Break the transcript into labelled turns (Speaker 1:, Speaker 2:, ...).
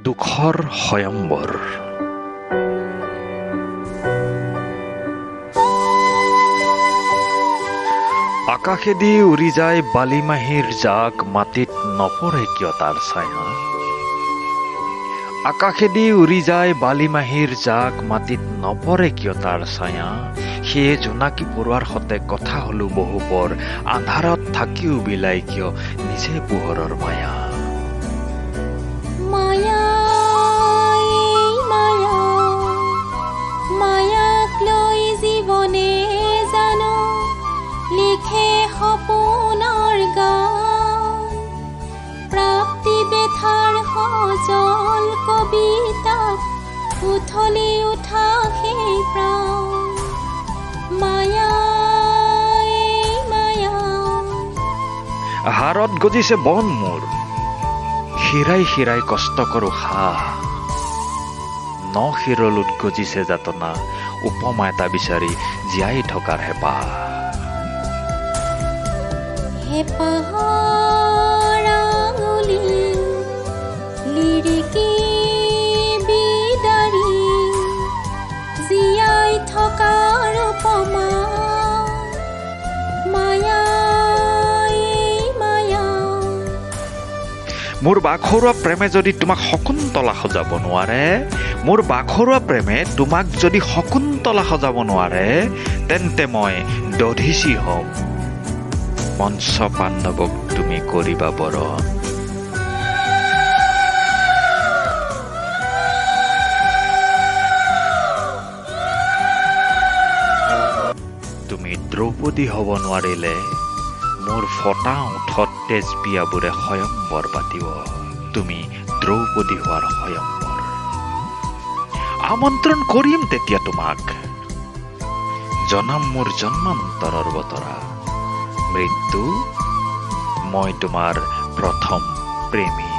Speaker 1: দুখৰ সয়ম্বৰ। আকাশেদি উৰি যায় বালিমাহীৰ জাক, মাটিত নপৰে কিয় তাৰ ছায়া? আকাশেদি উৰি যায় বালিমাহীৰ জাক, মাটিত নপৰে কিয় তাৰ ছায়া? সেয়ে জোনাকী পৰুৱাৰ সতে কথা হলো বহুপৰ, আন্ধাৰত থাকিও বিলাই কিয় নিজে পোহৰৰ মায়া?
Speaker 2: মায়া এই মায়া, মায়াক লৈ জীৱনে জানো লিখে সপোনৰ গান। প্ৰাপ্তি বেথাৰ সজল কবিতাত উথলি উঠা সেই প্ৰাণ। মায়া এই মায়া।
Speaker 1: হাড়ত গজিছে বন মোৰ, শিৰাই শিৰাই কষ্টকৰ উশাহ। ন শিৰলোত গজিছে যাতনা, উপমা এটা বিচাৰি জীয়াই থকাৰ হেঁপাহ।
Speaker 2: হেঁপাহৰ আঙুলি লিৰিকি বিদাৰি জীয়াই থকাৰ উপমা। মায়া এই মায়া।
Speaker 1: মোৰ বাখৰুৱা প্ৰেমে যদি তোমাক শকুন্তলা সজাব নোৱাৰে, মোৰ বাখৰুৱা প্ৰেমে তোমাক যদি শকুন্তলা সজাব নোৱাৰে, তেন্তে মই দধিচি হ'ম। পঞ্চ পাণ্ডৱক তুমি কৰিবা বৰণ। তুমি দ্ৰৌপদী হ'ব নোৱাৰিলে মোৰ ফটা ওঠত তেজপিয়াবোৰে সয়ম্বৰ পাতিব। তুমি দ্ৰৌপদী হোৱাৰ সয়ম্বৰ আমন্ত্ৰণ কৰিম তেতিয়া তোমাক। জনাম মোৰ জন্মান্তৰৰ বতৰা। মৃত্যু, মই তোমাৰ প্ৰথম প্ৰেমিক।